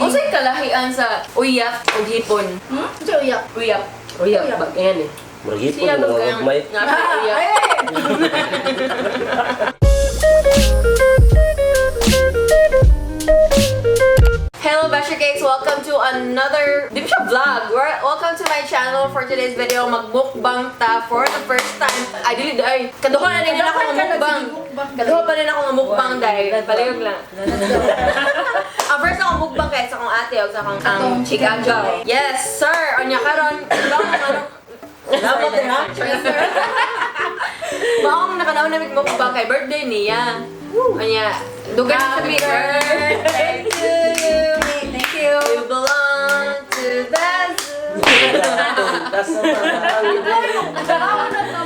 Unsay kalahian sa uyap ug hipon? Hmm? Sa uyap. Uyap. Uyap, ba? Yan eh. Murag hipon, Siya mga ba kayang gagmay. nasa uyap? Hello, Basher Cakes! Welcome to another di ba siya vlog? Welcome to my channel. For today's video, magmukbang ta for the first time. Ay, dili day. Kaduha na din ako nga mukbang. Kaduha pa rin ako nga mukbang day. Palihog lang. Ang first ako mukbang kay sa akong ate o sa akong ang Atong Chicago. Yes, sir! Anya karon, bang ano? Dapat din ha? Maong nakanaw na mukbang kay birthday niya. Anya, dugay na Happy sabi birthday to you. Thank you. You belong to the zoo.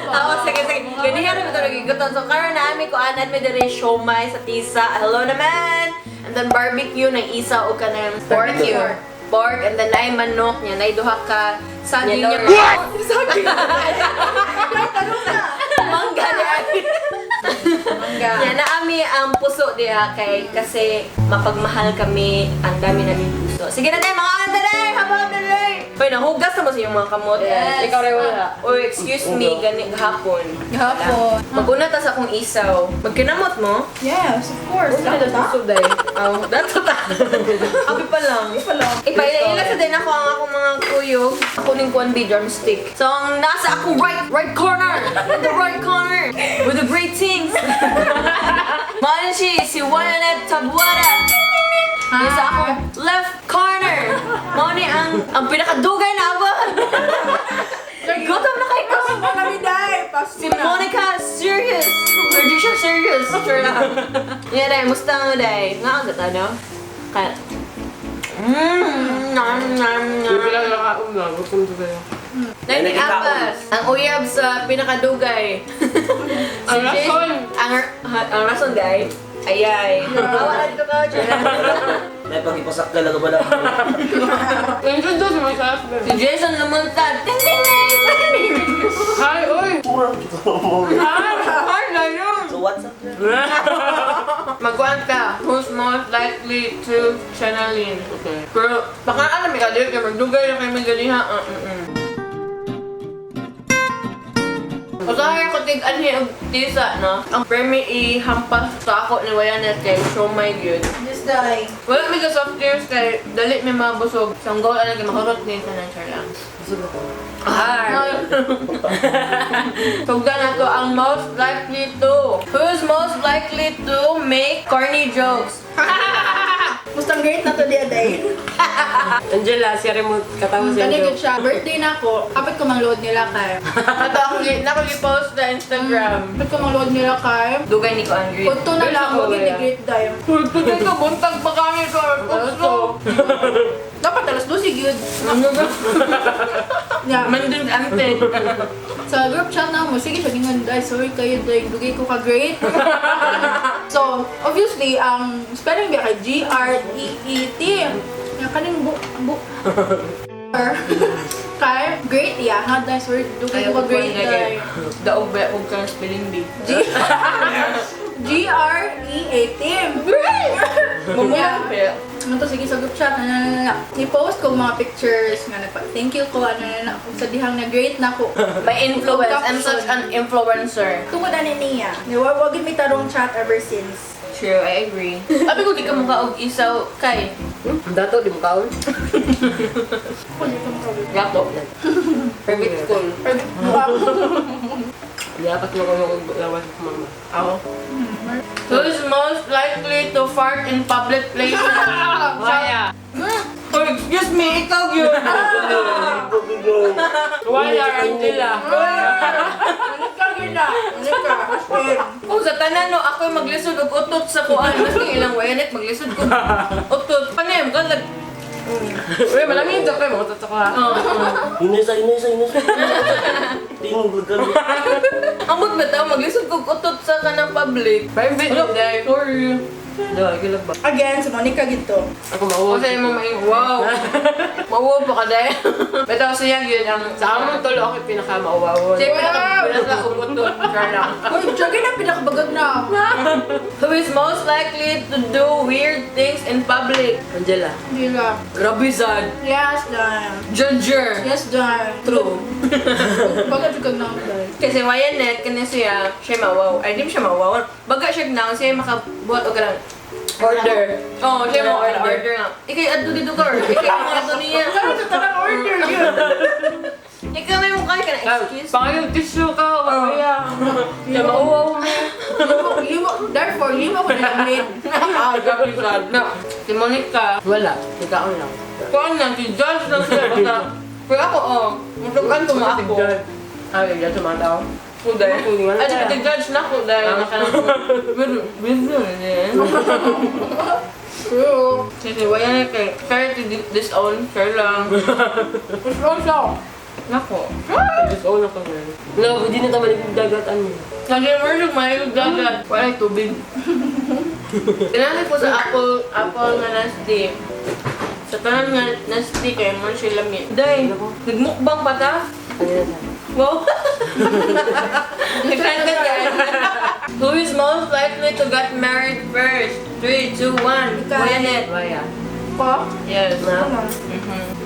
Oo, sige, sige. Ganihan naman ito nagigutan. So, karon na ami ko anan mi diri siomay sa tisa. Hello naman! And then barbecue ng isa o kanang Pork. Pork. And then naay manok niya. Naay duha ka saging niya. What? Saging. Mangga niya. Mangga. Niya naami ang puso diha kay kasi mapagmahal kami, ang dami namin puso. Sige na tayo mga ante day! Habang na day! Uy, nahugas na mo sa inyong mga kamot. Yes. Ikaw rin wala. Uy, excuse me, gani gahapon. Gahapon. Maguna ta sa akong isaw. Magkinamot mo? Yes, of course. Ano Dato ta? day? Aw, dato ta. Abi pa lang. Pa lang. Ipaila sa din ako ang akong mga kuyog. Ako ning kuan B drumstick. So ang nasa akong right corner, in the right corner with the great things. Mao si si Wayanet Tabuada. Yung sa akong left corner. Mao ni ang pinakadugay na abot. Gutom na kay ko. Pasko kami day. Pasko Si na. Monica, serious! Or di siya serious? Sure lang. Yeah, day, musta nga day? Nga ang gata, no? Kaya... Nam, nam, Hindi nam. pala nakaon na. Gutom to kayo. Ninety Abbas, ang uyab sa pinakadugay. Si Ang rason. Ang rason, day. Ayay. Awa na dito ka, Jen. May pag-ipasak ka lang ba lang? Introduce myself. Si Jason Lumuntan. Ting, ting, ting! Hi, oy! Murag ito mo. Hi! Hi, Layo! So what's up? Magkuhan ka. Who's most likely to channeling? Okay. Pero, baka alam ka, dili ka magdugay na kayo maganiha. Usahay ako tig anhi og tisa, no? Ang permi ihampas sa ako ni Wayanet kay siomay gyud. Just die. Wala mi ka soft drinks kay dali mi mabusog. Sanggol ana kay mahurot ni tanan char lang. Ah. Tugdan na to ang most likely to. Who's most likely to make corny jokes? Mustang great na to di day. Angela, siya rin mo katawa siya. Kani gud siya. Birthday na ako. Kapit ko mang-load nila kay. Ato akong nako gi-post sa Instagram. Kapit ko mang-load nila kay. Dugay ni ko angry. Kung na lang, Ako, wag wala. ni great day. Today ko buntag pa kami ko. Gusto. Dapat alas 12 gyud. Yeah. Mandun ante. Sa group chat na mo, sige siya gingon, ay sorry kayo, day, dugay ko ka great. So, obviously, ang spelling niya kay G-R-E-E-T. Nga kaning bu, bu, kay great yeah, ha, day, sorry, dugay ko ka great, day. Daog ba og kang spelling bee. G G-R-E-A-T. Great. Mumulang pa. Ano to, sige sa group chat, ano, ano, ano. I-post ko mga pictures nga nagpa thank you ko, ano, ano, ano, kung sa dihang na great na ko. My influence. I'm such an influencer. Tungod ani niya. Wag may tarong chat ever since. True, I agree. Abi ko di ka mukha og isaw kay. Dato, di mo kaon? Kung di ko makawin. Gato. Private school. Dapat mo kung lawas sa mama. Ako. Who's most likely to fart in public places? Waya. Oh, excuse me, ikaw yun. Waya, Angela. Ano ka gina? Ano ka? Kung sa tanan no, ako'y maglisod og utot sa kuan. Maski ilang wayanet, maglisod ko utot. Panem, kalag. Uy, malamig daw kayo. Mga tatak ha. Inesa, inesa, inesa. Tingog ka. Amot ba tao, maglisod kog utot sa kanang public. Private Ano? day. Sorry. Diba, gilag ba? Again, si Monica gito. Ako mauwaw. Kasi mo maing, wow! Mauwaw pa ka dahil. Pero siya yun ang... Sa among tulo ako yung pinakamauwaw. Siya yung pinaka sa umuto. Char lang. Uy, Jagger na pinakabagag na. Who is most likely to do weird things in public? Angela. Hindi lang. Grabe sad. Yes, Dan. Ginger. Yes, Dan. True. Bagag jud kag naon, Dan. Kasi Wayanet, kani siya, siya mawaw. Ay, di mo siya mawaw. Baga siya naon, siya makabuhat o ka lang. Order. Oo, oh, siya mo Order. order nga. Ikay, adto dito ka, or ikay, adto niya. Pero sa tanang order yun. Ikaw may mukha ka na excuse. Pangayong tissue ka, wala. Kaya mauwaw mo. Limo, therefore, limo ko na made. Ah, grabe sad. Na, si Monica. Wala. Ikaw lang. Kuan lang, si Judge lang siya. Basta, pero ako, oh, matukan ko nga ako. Ay, yan sa mga tao. Kuday. Wala. Ay, si Judge na ko dahil Pero, busy eh. True. Kasi wala na kay fair to disown, fair lang. Disown siya. Nako. Disown ako girl. No, hindi na tayo maligog dagat ano. Nag-emerge may dagat. Wala yung tubig. Tinanong ko sa apple, apple nga nasty. Sa tanan nga nasty kay mo siya lami. Day, nagmukbang pa ta? Ano na siya? Wow. Nagtanggal yan. Who is most likely to get married first? 3, 2, 1. Ikaw. Wayanet. Waya. Ko? Yes. Na? Ano?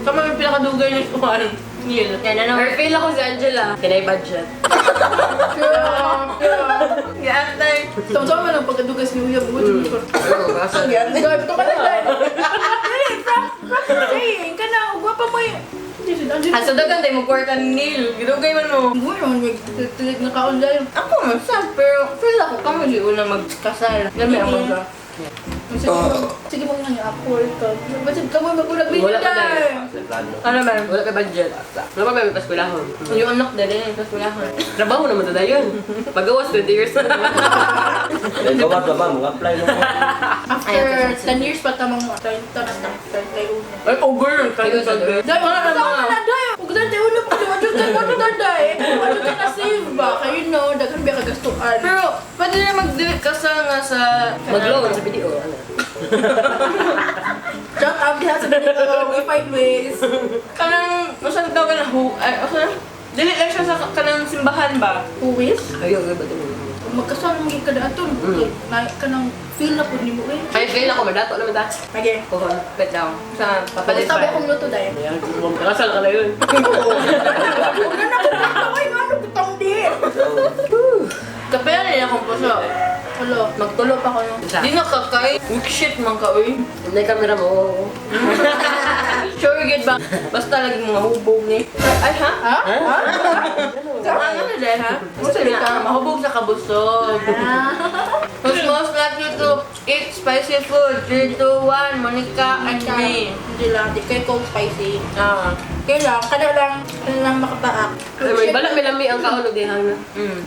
Kama may pinakadugay ni Juan. Neil. Yan, ano? Or fail ako si Angela. Can I budget? True. True. Gaantay. Sama-sama lang pagkadugas ni Uyab. Uy, ko. Ang Dahil, ito ka na dahil. Dali, Frank, Frank saying, ka na, gwapa mo yung... Ah, so dagan tayo mo kwarta ni Neil. Gidugay man mo. Uy, may tilig na kaon dahil. Ako man sad, pero feel ako kamo di una magkasal. Lami ako sa. Sige, sige mo nga yung apple ka. Basit ka mo magulag video Wala ka dahil. Sa plano. Ano ba? Wala ka budget. Wala pa may paskulahon. Yung anak dali, tapos wala ka. Trabaho naman to dayon. Pagawas 20 years na. Eh, gawa ka ba? Mag-apply na ako. After 10 years pa tamang 30 na ta, 31. Ay, over. Kaya sa Dahil, wala na na dahil. Huwag dahil, ulo pa. Wala ka na dahil. Wala ka na save ba? Kayo no, daghan ba kagastuan. Pero, pwede na mag-delete kasal nga sa... Mag-loan sa video. Ano? Shout out diha sa video. We find ways. Kanang, usan tawag na, who, ay, usan, dili lang siya sa kanang simbahan ba? Who is? Ayaw, ba ito? Magkasal mo gid kada aton. Na kanang feel na pud nimo eh. Ay, fail ako. Madato naman ta. Okay. Kuhon. Wait lang. Sa papalit Palit tabi akong luto dahil. Ayan, kasal ka na yun. Huwag na ako ay ngano butang di. Kape na rin akong puso. Hello. Magtulo pa ko nung. Isa. Di na kakay. Weak shit man ka, uy. Hindi camera mo. oo. Sure, good ba? Basta lagi mga hubog ni. Ay, ha? Ha? Ha? Ano na dahil, ha? Gusto na, mahubog sa kabusog. Who's most likely to eat spicy food? 3, 2, 1, Monica and me. Hindi lang, di kay kong spicy. Ah. Kaya lang, kada lang makapaak. Ay, may balak may lami ang kaon og dihang na.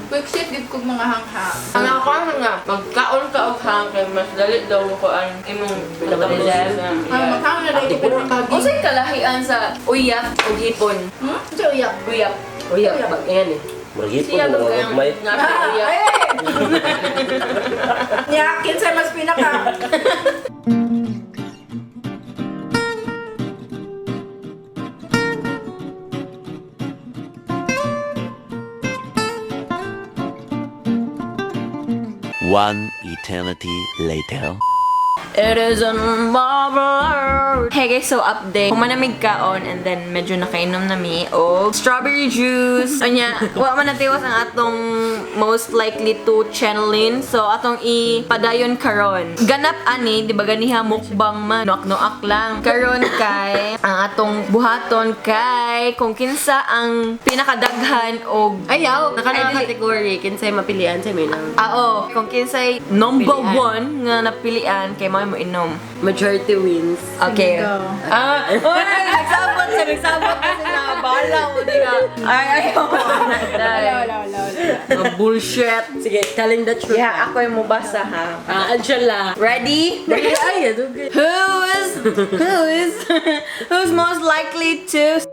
Quick shit gid kog mga hangha. Ang ako nga, magkaon ka og hang kay mas dali daw ko ang imong Metabolism. Ang maghang na dahil pero kagi. Unsay kalahian sa uyap o hipon? Hmm? Sa uyak. Uyap. Uy, bag yan eh. Maragipon, Siya mga ba kayang gagmay. nasa uyap? Ay! Nya, kinsay mas pinaka. One eternity later. It is a marvel. Hey guys, so update. Humanamig kaon and then medyo nakainom na mi og strawberry juice. Unya, wa man natiwas ang atong most likely to channeling. So atong ipadayon karon. Ganap ani, di ba ganiha mukbang man, noak-noak lang. Karon kay ang atong buhaton kay kung kinsa ang pinakadaghan og Ayaw, Ay, nakana dili. category kinsay mapilian sa minang. Ah, oo. Kung kinsay number Pilian. one nga napilian kay mao mo inom. Majority wins. Okay. Go. Ah, oy, nagsabot siya, nagsabot na sila. Bahala mo, di ka. Ay, ay, Wala, wala, wala, wala. Bullshit. Sige, telling the truth. Yeah, ako yung mubasa, ha. Ah, Angela. Ready? Ay, okay. Who's most likely to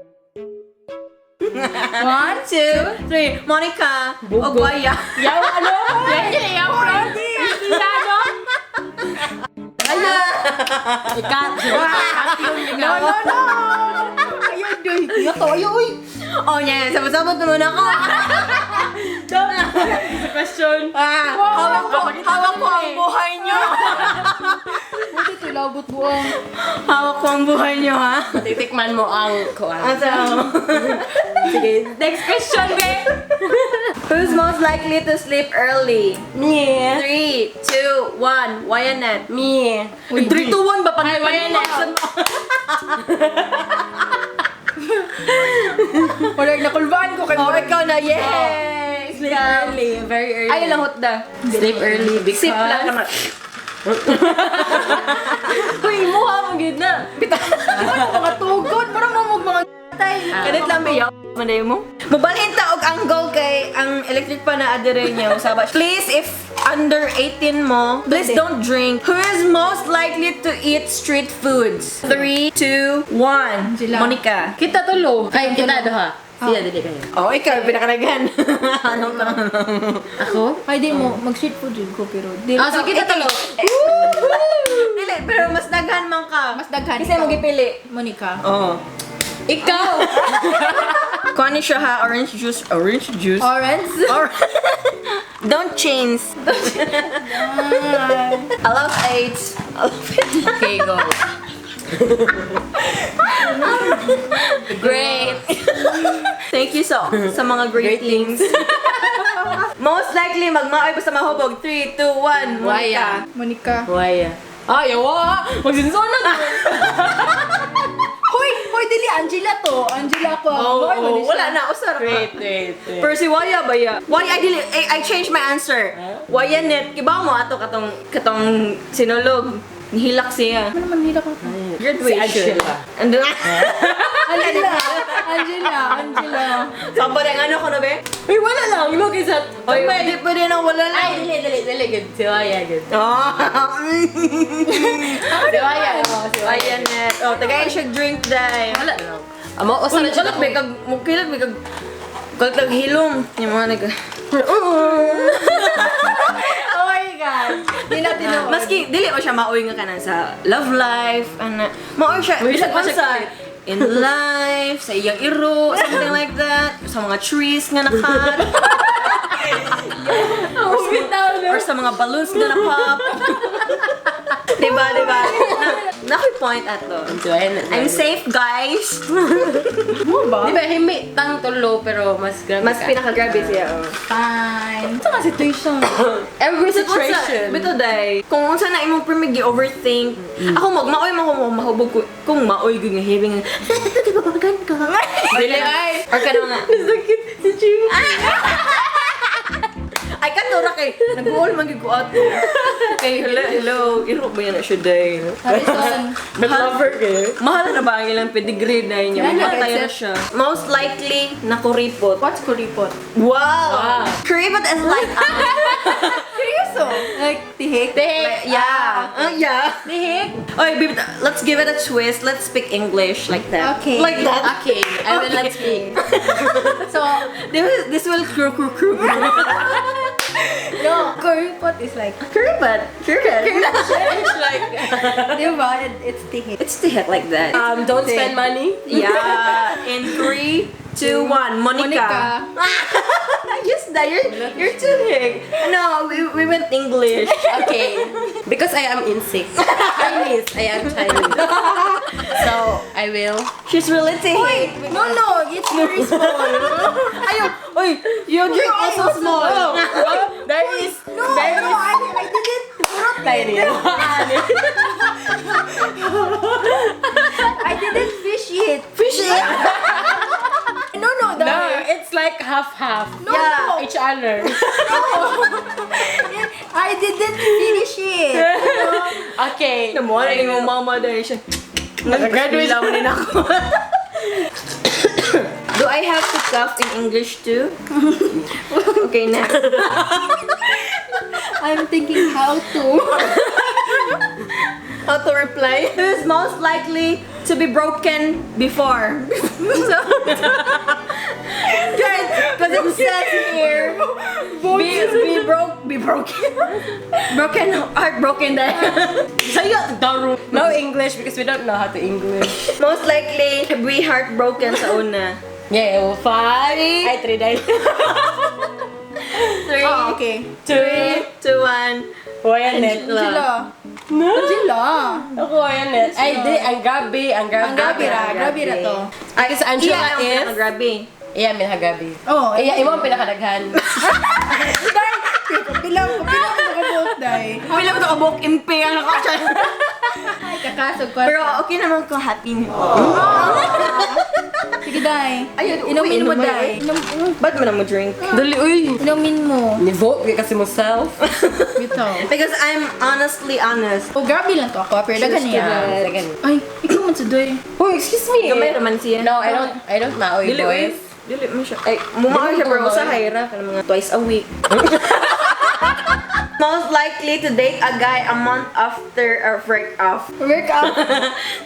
One, two, three. Monica. Ogwaya. Yaw, ano? Yaw, yaw, Ikat. No, no, no! Ayaw, doy. Yato, ayaw, uy. Oh, yeah. Sabot-sabot naman ako. Sa question. Ah, hawak ko ang buhay niyo. Buti ito, labot buong. Hawak ko ang buhay niyo, ha? Titikman mo ang kuan. Asa mo? Sige, next question, babe. Who's most likely to sleep early? Me. 3, 2, 1. Wyanet. Me. 3, 2, 1 ba? Ay, Wyanet. Wala, nakulbaan ko kay Oh, ikaw na. Yay! Sleep early. Very early. Ay, lahot da. Sleep early because... Sip lang naman. Uy, muha mo gid na. Mga tugod, parang mamog mga tay. Kanit lang ba yaw? Manday mo? Mabalhin ta og angle kay ang electric pa na adere niyo saba. Please, if under 18 mo, please don't drink. Who is most likely to eat street foods? 3, 2, 1. Sila. Monica. Kita tulo. Ay, kita duha. Siya dili kayo. Oh, ikaw pinakanaghan. Anong tanong? Ako? Ay, di mo, mag-street food din ko, pero di. Ah, so kita tulo. Dili, pero mas daghan man ka. Mas daghan Kasi ikaw. mo gipili. Monica. Oo. Ikaw. Kuha siya ha, orange juice. Orange juice? Orange? Don't change. I love AIDS. I love it. Okay, go. Great. Thank you so sa mga greetings. Most likely magmaoy pa sa mahubog. 3, 2, 1. Waya. Monica. Waya. Ay, yawa! Magsinsunod! Hoy! Hoy, dili, Angela to. Angela ko. Oo, Boy, oo, Wala na, usar ka. Wait, wait, wait. Pero si Waya ba ya? Why I dili I changed my answer. Waya net kibaw mo ato katong katong sinulog. Nihilak siya. Ano naman nila ko? Graduation. Si Angela. And then, Angela! Angela! Angela! Sampo na ano ko na be? Uy, wala lang. Look, is that... Oy, hindi pwede na wala lang. Ay, dili, dili, dili. Good. Si Waya, good. Oh. Si Waya, oh, si Waya. Waya net. Oh, tagay siya drink dai. Wala lang. Amo, usa na siya. Wala may kag mukilag may kag kag hilom yung mga nag Oh my God! Di natin na. Maski dili mo siya maoy nga kanan sa love life ana. Maoy siya Uy, bisag siya unsa in life, sa iyang iro, something like that, sa mga trees nga nakat, Bitaw or sa mga balloons nga napop. Diba, diba? Na, nakoy point ato. Si Waya na. I'm safe, guys. Mo ba? Di ba, himi tang tulo, pero mas grabe Mas ka. pinakagrabe siya. Oh. Fine. Ito nga situation. Every situation. Bito day. Kung unsa na imong permi gi-overthink. Ako mag maoy man ko mahubog ko kung maoy gyud nga heavy nga. Tibabagan ka. Dili ay. Or kanang nga. Nasakit si Chiu. Ay katura kay nag-uol man gyud ko ato. Kay hello, hello, iro ba yan na siya day? Harrison. Nag-lover kayo. Mahal na ba ang ilang pedigree na niya? Yan, Mamatay na except- siya. Most likely na kuripot. What's kuripot? Wow! Wow. Kuripot is like Seryoso? Like, tihik? Tihik. Yeah. Yeah. Tihik? Oy, babe, let's give it a twist. Let's speak English like that. Okay. Like that. Okay, I will not speak. So, This will crew crew crew. no, kuripot is like, Kuripot. Kuripot. It's like, di ba? It's tihik. It's the heck like that. don't spend money. Yeah. In 3, 2, 1. Monica. Yes, da, you're too big. No, we went English. Okay. Because I am insect. Chinese. I am Chinese. So, I will. She's really thick. No, no, it's very small. Ayo, oy, your drink also small. There is, No, there no, is I didn't. tiny. I didn't fish it. Fish it. No, no, the, No, it's like half-half. no, Yeah. no. Each other. I didn't finish it. Okay. Namuha na yung mama dahil siya. Nag-graduate. Nag-graduate din ako. Do I have to cough in English too? Okay, next. I'm thinking how to. How to reply? Who's most likely to be broken before? So, Because it says here, be broke, be broken. Broken, heartbroken dahil. Sa'yo, daro. No English because we don't know how to English. Most likely, be heartbroken sa una. Yeah, oh, five. Ay, three dahil. Three, Oh, okay. three, two, one. Wayanet. Angela. No. Angela. Ako wayanet. Ay, di. Ang gabi. Ang gabi. Ang gabi ra. Grabe ra to. Ay, kasi Angela Iya, ang is... pinakagrabe. Iya, minhagabi. Oh, Iya, imo ang pinakadaghan. Day! Bilang ko, bilang ko nakabuok, day. Pila mo ito kabuk impe ang nakasya. Ay, kakasog ko. Pero okay naman ko, happy. Sige, day. Ayun, Inumin mo, uy, day. Ba't mo na mo drink? Dali, uy. Inumin mo. Ni-vote ka kasi mo self. Bitaw. Because I'm honestly honest. Oh, grabe lang to ako. Pero daghan niya. Daghan. Ay, ikaw man sa day. Oh, excuse me. Gamay raman siya. No, I don't maoy, Dili, uy. boys. Dili mo siya. Ay, mumaoy siya pero usahay ra kanang mga twice a week. Most likely to date a guy a month after a breakup. Work out.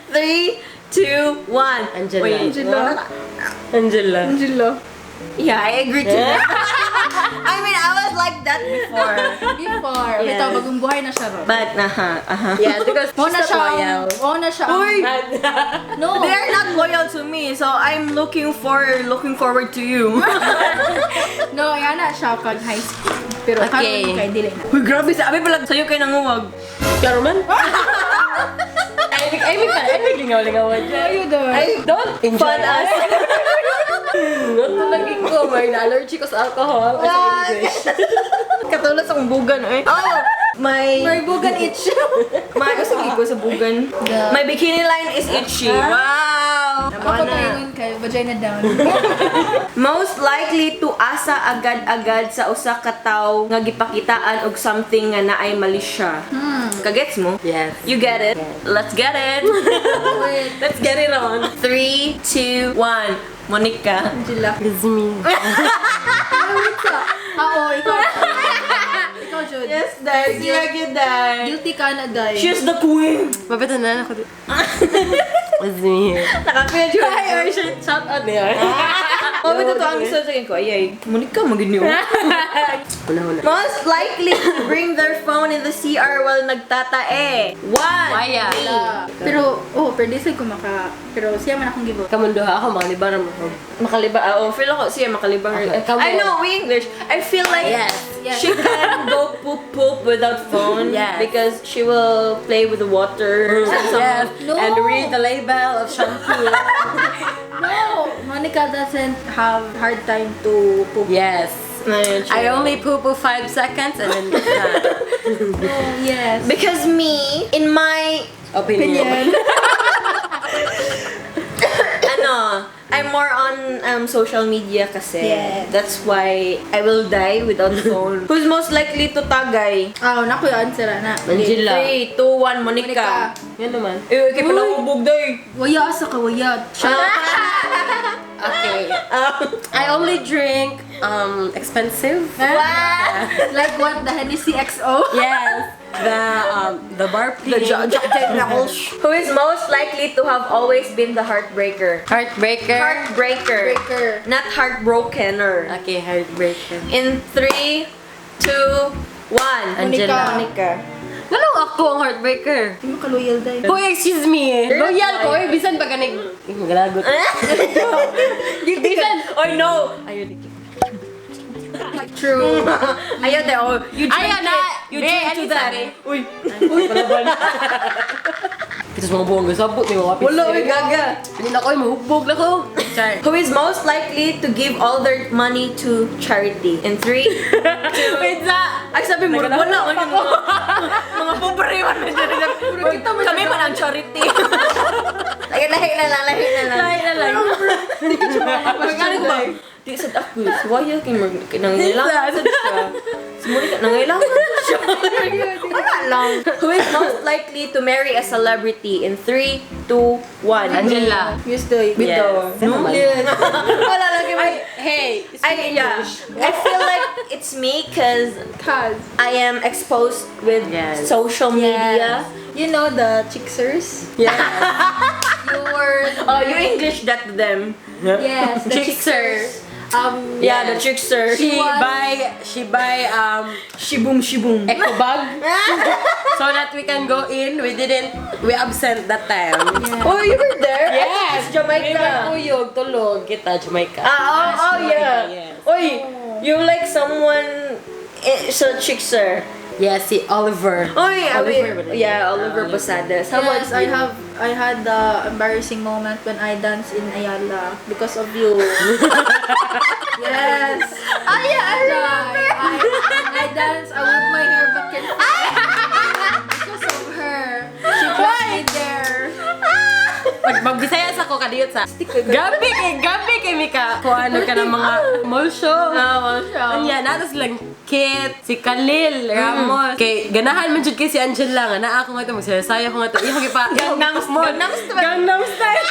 Three, two, one. Angela. Wait, Angela. Angela. Angela. Yeah, I agree to that. I mean, I was like that before. Before. Yes. Bitaw, bagong buhay na siya ron. But, aha. Yeah, because Mo na she's siya. not loyal. Mo na siya. Uy! No. They're not loyal to me, so I'm looking forward to you. No, yan na siya pag high school. Pero Okay. karon kay dili na. Uy, grabe sa abi pala sa'yo kay nanguwag. Klaro man. Ay, may pala. Ay, may lingaw-lingawan dyan. Ayo daw. Ay, don't enjoy Fun us. Ano lagi ko? May na-allergy ko sa alcohol. Or sa English. Katulad sa akong bugan eh. Oh, my bugan itch. My gusto ko sa bugan. My bikini line is itchy. Wow. Ako paingon kay vagina down. Most likely to asa agad-agad sa usa ka tawo nga gipakitaan og something nga naay mali siya. Kagets mo? Yes. You get it? Let's get it. Let's get it on. Three, two, one. Monica. Angela. It's me. Ah, oo, ikaw. Ikaw, Jud. Yes, Dad. Siya gyud, Dad. Guilty ka na, Day. She's the queen. Mapito na ako. It's me. Nakapil siya. Ay, ay, shit. Shout out niya. Oh, ito to ang gusto sa ko. Ay, ay. Monica, magin niyo. Una, una. Most likely to bring their phone in the CR while nagtatae. One. Waya. Me. Pero, oh, pero di sad ko maka... Pero siya man akong gibo. Kamunduha ako, mga libar mo. Makaliba. Ah, oh, feel ako siya makaliba. Okay, come I on. know, we English. I feel like Yes. Yes. she can go poop poop without phone Yes. because she will play with the water. And some- Yes. No. And read the label of shampoo. No! Monica doesn't have hard time to poop. Yes. Ayun, I true. only poo poo 5 seconds and then Oh, yes. Because me, in my opinion. ano, I'm more on social media kasi. Yes. That's why I will die without phone. Who's most likely to tagay? Ah, oh, naku yung answer na. Angela. 3, 2, 1, Monica. Monica. Yan naman. Eh, kay pala hubog day. Waya asa ka, waya. Siya. Okay. I only drink expensive. Like what? The Hennessy XO? Yes. The bar The Jack Daniels. Who is most likely to have always been the heartbreaker? Heartbreaker. Heartbreaker. Breaker. Not heartbrokener. Okay, heartbreaker. In 3, 2, 1. Angela. Monica. Ganun ako ang heartbreaker. Hindi mo ka-loyal, day. Hoy, excuse me. You're not Loyal ko. Oy, bisan pa ganig. Ay, magalagot. Bisan. Oh no. Ayun. True. Ayaw tayo. Oh, you drink Ayaw na. it. You Be, drink to ano that. sabi? Uy. Ito sa mga buwang gasabot. May mga Wala, uy, gaga. Hindi na ko, ay, mahugbog na ko. Char. Who is most likely to give all their money to charity? In 3, 2, Wait sa. Ay, sabi mo, wala. Ano, mga pobre man. Kami man ang charity. Lagi, lahi na lang, lahi na lang. Lahi na lang. Ano ko ba? Di sad ako. Suwaya kay mag nangailangan sad siya. Si Monica nangailangan sad siya. Wala lang. Who is most likely to marry a celebrity in 3, 2, 1? Angela. Yes, day. Bitaw. Yes. No? Yes. Wala lang kay Hey, I, yeah. I feel like it's me because Cause. I am exposed with Yes. social media. You know the chicksers? Yes. You were... Oh, you English that to them. Yes, the Chicksers. chicksers. Yeah, the trickster. She buy Shibum shibum. eco bag so that we can go in. We didn't, we absent that time. Oh, you were there? Yes! It's Jamaica. We were kuyog, tulog kita, Jamaica. Ah, oh, yeah. Yes. Oy, you like someone eh, sa trickster. Yes, si Oliver. Oy, I Oliver mean, ba na yun? yeah, Oliver Posadas. How Yes, about I you? have I had the embarrassing moment when I danced in Ayala because of you. Yes. Ah, yeah, I remember. I danced. I whipped my hair back and forth because of her. She brought me there. Pag magbisaya sa ko kadiyot sa. Gabi kay Mika. Kung ano ka ng mga mall show. Ah, mall show. Anya, nato silang Kit, si Khalil, Ramos. Kay ganahan man jud kay si Angela nga naa ako nga to magsaya ko nga to. Iho gipa Gangnam Gangnam Style. Gangnam Style.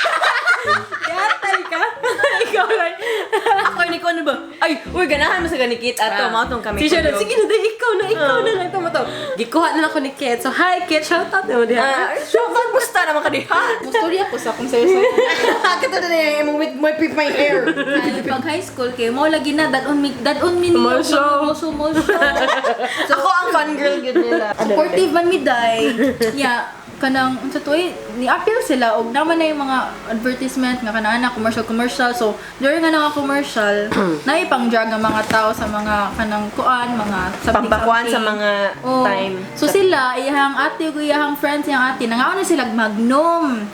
Yatay ka. Ikaw lang. Ako ni ko ano ba? Ay, uy, ganahan mo sa ganikit ato, Ah. mao tong kami. Si Sharon, sige na, dahil ikaw na lang ito mo to. Gikuha na lang ako ni Kit. So, hi Kit, shout out na mo diha. Ah, shout out basta naman ka diha. Mustorya ko sa akong sayo-sayo. Kita na yung imong with my pip my hair. Ay, pag high school kay mo lagi na dad-on mi niyo. Mall show. Mall show, mall show. Ako ang fun girl gyud nila. Supportive man mi day. Yeah, kanang unsa to eh, ni-appeal sila og naman na yung mga advertisement nga kanang ana commercial commercial. So during nga nga commercial, naipang drug ang mga tao sa mga kanang kuan, mga something, Pampakuan sa something. mga Oo. time. So sila, iyahang ate ug iyahang friends iyang ate, nangaon na sila Magnum.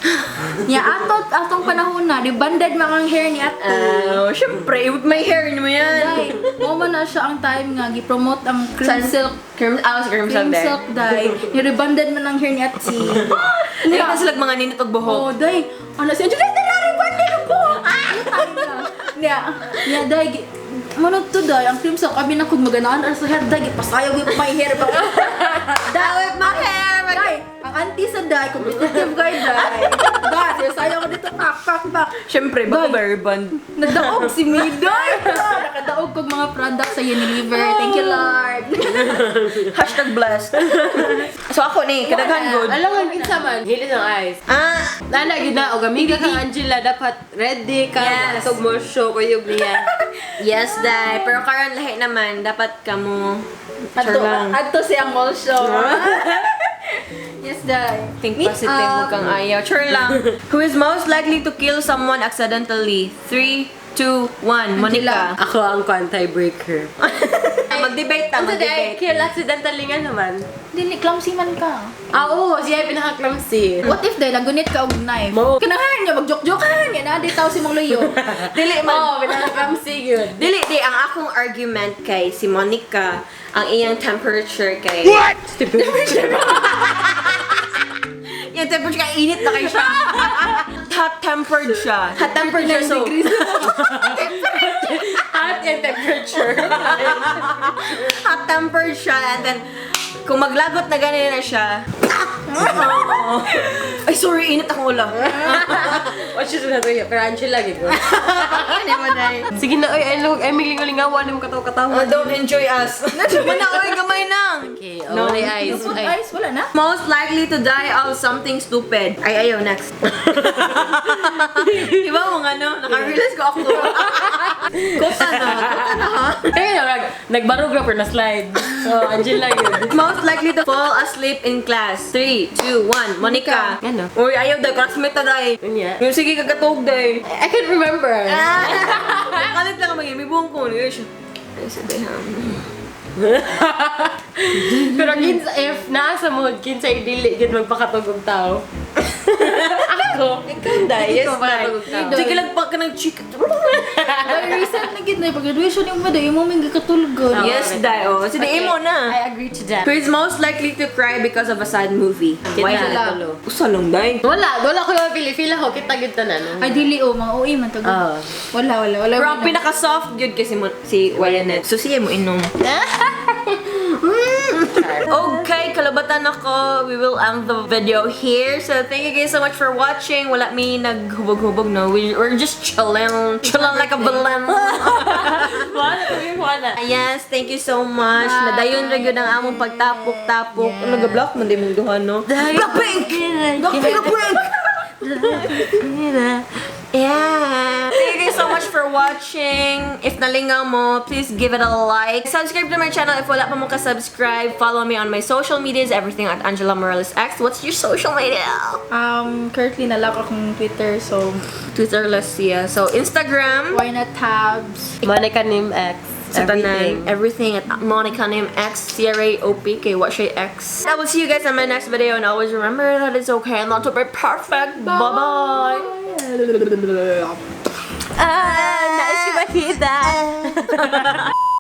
Nya ato atong panahon na, rebanded man ang hair ni ate. Oh, syempre, with my hair mo yan. Day, mo man na siya ang time nga gi-promote ang cream silk Cream, ah, cream cream silk day. silk day. Ni rebanded man ang hair ni ate. Hindi na sila mga ninit og buhok. Oh, day. Ano siya? Angela, dara rebanded ang buhok. Ah! Nya, nya day. Mano to day, ang cream silk abi na kog maganaan ar sa hair day, gipasayaw gyud my hair ba. That with my hair. Day, ang auntie sa day, competitive guy day. Day, sayaw ko dito, pak, pak, pak. Syempre, bago Day. ba reband? Nagdaog si Miday. Nakadaog kog mga product sa Unilever. Thank you, Lord. #blessed. So ako ni, kadaghan good. Alam mo, kinsa man, hilis ang eyes. Ah, Nana, gid na, og amiga kang Angela, dapat ready ka, Yes. yes. mo show kuyog niya. Yes, day. Pero karon lahi naman, dapat kamo Adto, Sure lang. adto siyang mall show. Yes, day. Think Meet positive up. huwag kang ayaw. Sure lang. Who is most likely to kill someone accidentally? 3, 2, 1. Monica. Ako ang kwan tiebreaker. Mag-debate ta, Ano mag-debate. kill accidentally nga naman. Dili, clumsy man ka. Ah, oo, siya ay pinaka-clumsy. What if day, lagunit ka og knife? Mo. Kanahan niya, mag-joke-joke niya, na di tao si mong luyo. Dili man. Oo, pinaka-clumsy yun. Dili, di. Ang akong argument kay si Monica, ang iyang temperature kay... What? Yung temperature kay init na kay siya. Hot-tempered siya. Hot-tempered siya, so... Hot and temperature. Hot-tempered siya. And then, kung maglagot na ganun na siya, Oo. Ay, sorry, init akong ulo. What should na to? Pero Angela, gid ko. Ano mo, day? Sige na, oy, ay, ay, milingaw-lingaw, ano mo katawa-katawa. Oh, don't enjoy us. Mana, oy, gamay nang. Okay, oh, no. Eyes. Put Ay. ice, wala na. Most likely to die of something stupid. Ay, ayaw, next. Di ba mga ano? Naka-realize ko ako. Kota na. Kota na, ha? Ay, nagbarog na pero na-slide. So, Angela yun. Most likely to fall asleep in class. 3, 2, 1. Monica. Ano? Uy, ayaw daw. Classmate na day. Unya. Yung sige, kagatog day. I can't remember. Kalit lang maging. May buong ko. Ay, siya. Ay, sabi ha. Pero kinsa, if nasa mood, kinsa dili yun magpakatugog tao. Ako. Ikaw, day. Yes, Ikaw day. pakatugog tao. Sige lang pa ka ng chick. Dahil recent na gid na, pag-graduation yung mo, day, mo may gikatulgon. Yes, day. Oh, sige, imo na. I agree to that. Who is most likely to cry because of a sad movie? Why Sila. Usa lang, day. Wala, wala ko yung pili. Feel ako, kita gyud tanan. no? Ay, dili o, mga uwi man to. Oo. Wala, wala, wala. Pero ang pinaka-soft yun kasi mo, si Wyanet. So, siya mo inom. Okay, kalabatan ako. We will end the video here. So, thank you guys so much for watching. Wala mi naghubog-hubog, no? We're just chilling. Chilling like a balloon. Wala, kami wala. Yes, thank you so much. Bye. Nadayon ra gyud ang among pagtapok-tapok. Ano Nag-block man di mong duha, no? Blackpink! Blackpink! Blackpink! Yeah. Thank you so much for watching. If nalingaw mo, please give it a like. Subscribe to my channel if wala pa mo ka-subscribe. Follow me on my social medias, everything at Angela Morales X. What's your social media? Currently nalak akong Twitter, so Twitterless siya. So, Instagram. Why not tabs? Monica Nim X. Sa Everything. tanan, everything at Monica Nim X, C R A O P K, what siya X. I will see you guys in my next video and always remember that it's okay not to be perfect. Bye-bye. Ah, nice makita.